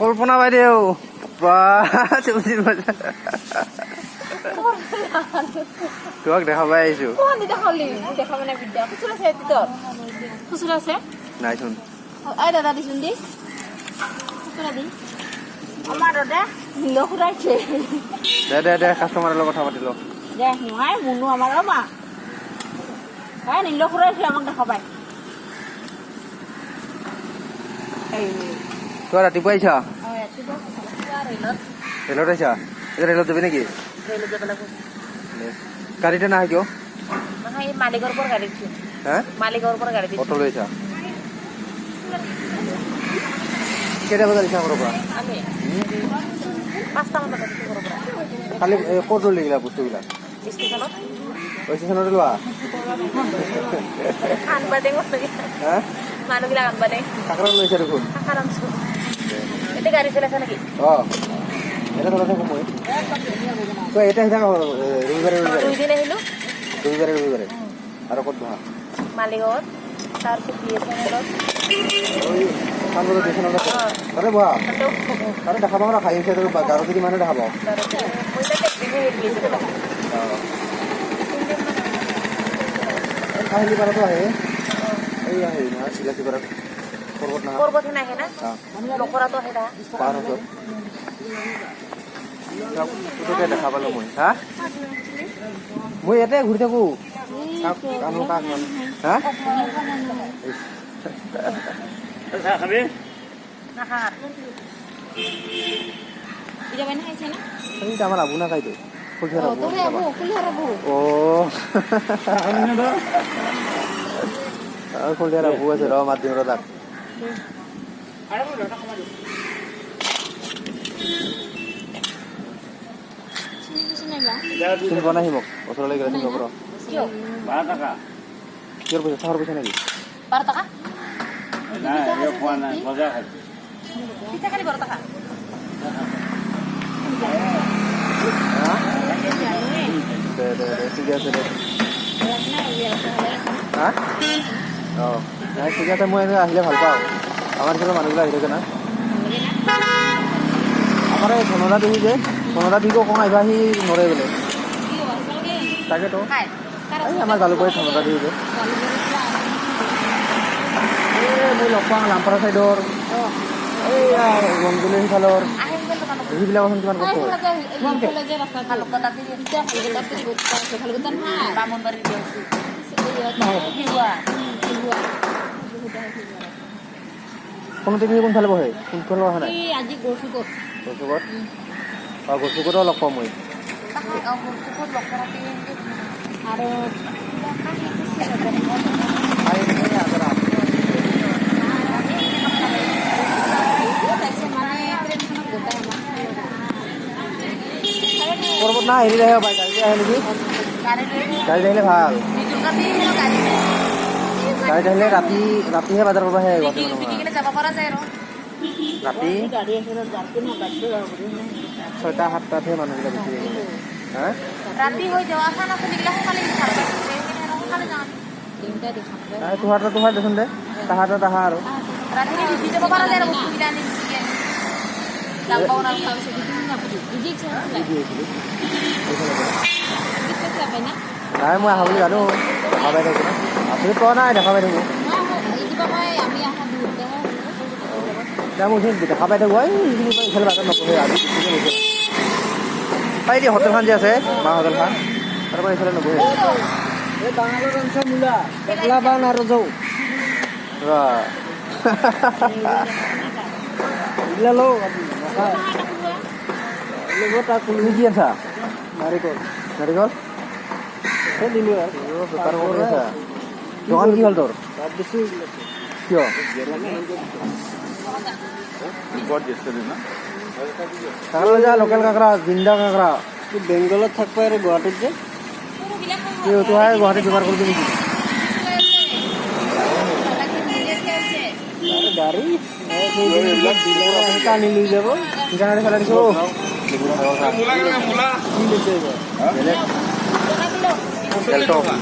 কল্পনা বাইদেউ, বাহ, তোমাক দেখা পাই আহিছো। কোন দেখালি? দেখা মানে বিদ্যা খুচুৰা আছে তোৰ? খুচুৰা আছে? নাইচোন। এই দাদা, দিচোন, দি খুচুৰা দি। আমাৰ দাদা নখুৰাইছে। দে দে দে, কাষ্টমাৰৰ লগত কথা পাতি ল। দে নহয়, মুনু আমাৰ মা এই নীল খুৰাইছে, আমাক দেখা পায়। তই ৰাতিপুৱা আহিছা? ৰাতিপুৱা ৰেলত। ৰেলত আহিছা? এতিয়া ৰেলত যাবি নেকি? ৰেলত যাব লাগিব। গাড়ীতে নাহে কিয়? নহয়, এই মালিকৰ পৰা গাড়ী দিছো। হে? মালিকৰ পৰা গাড়ী দিছো। অটো লৈ আহিছা? কেইটা বজাত আহিছা ঘৰৰ পৰা? আমি 5টামান বজাত দিছো ঘৰৰ পৰা। কালি এই ক'ত ল'লি এইগিলা বস্তুবিলাক? ষ্টেচনত। ষ্টেচনতে লোৱা? আনবা দে। হা? মানুহবিলাক আনবা দে। কাকৰা লৈছা দেখোন। কাকাৰ আনছো। এতিয়া গাড়ী চলাইছা নেকি? অঁ, এটা চলাই থাকোঁ মই। তই এতিয়া আহি থাক ৰবিবাৰে ৰবিবাৰে। 2 দিন আহিলো। ৰবিবাৰে ৰবিবাৰে। আৰু ক'ত বহা? মালিগাঁৱত, তাৰপিছত বিএছএনএলত। ওই চানবজাৰ ষ্টেচনত আছে, তাতে বহা? তাতেও। তাতে দেখা পাওঁ, খাই আছে গাঁৱত মানুহ দেখা পাওঁ। মই তাতে একদিনহে হেৰি গৈছিলোঁ। অঁ, কাহিলী পাৰাতো আহে, এই আহে নহয় বিলাসীপাৰাত পৰ্বত নাহা। পৰ্বতহে নাহে না? অঁ। লখৰাটো আহে না? পাহাৰ ওচৰত পুতুকে দেখা পালো মই। হা, মই ইয়াতে ঘূৰি থাকো। কাক কানো কাক মানে হা। নাখা। এইটো আমাৰ আবু নাখাইতো, কলিয়াৰ আবু। অ', কলিয়াৰ আবু আছে, ৰ মাত দিম ৰ তাক। চিনি পোৱা নাই সি মোক, ওচৰলৈ গ'লে চিনি পাব ৰ। কিয়? 12 টকা। কিহৰ পইচা? চাহৰ পইচা নেকি? 12 টকা। নাই, এই খোৱা নাই, বজাৰ খাইছে। পিঠা খালি 12 টকা। হা, দে দে দে, ঠিকে আছে দে। হা, অঁ, নাই, ঠিকে আছে। মই এনেই আহিলে ভাল পাওঁ, আমাৰ এইফালে মানুহবিলাক আহি থাকে না। আমাৰ এই ধনদা পেহী যে, ধনদা পেহীকো কওঁ আহিবা, সি নৰে বোলে। তাকেতো, এই আমাৰ জালুকবাৰীত ধনদা পেহী যে, এই মই লগ পাওঁ লামপাৰা চাইডৰ, এই ৰংজুলিৰ সিফালৰ সেইবিলাকচোন কিমান কষ্ট। বামুণবাৰী। কোনোতে পেহী কোনফালে বহে? কোনফালে অহা নাই? আজি গছুকত। গছুকত, অঁ, গছুকতো লগ পাওঁ মই। গছুকত লগ কৰাতে। আৰু পৰ্বত না হেৰি আহে পাই, গাড়ীতে আহে নেকি? গাড়ীত আহিলে ভাল। গাড়ীত আহিলে ৰাতি ৰাতিহে বজাৰ কৰিব আহে গুৱাহাটী মানুহ। ৰাতি 6টা 7টাতহে মানুহবিলাক বেছি। হা। ৰাতি হৈ যাওঁ, খানা চলিগিলা সোনকালে। সোনকালে যাওঁ। নাই, তোহাৰ তোহাৰ দেচোন দে, তাহাঁতৰ তাহা আৰু। ৰাতি বিকি যাব পৰা যায় আৰু বস্তুগিলা আনি বেছিকে দাম পাওঁ নাপাওঁ। কি আহিছিলো নাই, মই আহা বুলি জানো, দেখা পাই থাকো না। আচৰিত পোৱা নাই, দেখা পাই থাকো। নাই, মই এইখিনি দেখা পাই থাকো। এই এইখিনি ইফালে বাজাৰত নবহে, আজি বেছিকে বহে। পাই দিয়ে হোটেলখন যে আছে, মা হোটেলখন, তাৰ পৰা এইফালে নবহে। এই বাঙালৰ আনছা মূলা, একলা বান আৰু যৌ। ৰ। এইগিলা লওঁ আপুনি। ল'ব তাক। তুমি কি আনছা? নাৰিকল। নাৰিকল। সেই দিলোঁ আৰু। বেপাৰ কৰি আছা। দোকান কি হ'ল তোৰ? তাত বেছি। কিয়? না। কাঁকড়া লৈ যা, লোকেল কাঁকড়া, জিন্দা কাঁকড়া। বেংগলত থাকবা আৰু গুৱাহাটীত যে। কি তোহাই গুৱাহাটীত বেপাৰ কৰিবি নেকি? গাড়ী টানি লৈ যাব। ঠিকানা ফেলাই দিছো। মূলা। কি লৈছে এইবাৰ? বেলেগ। 65 টকা।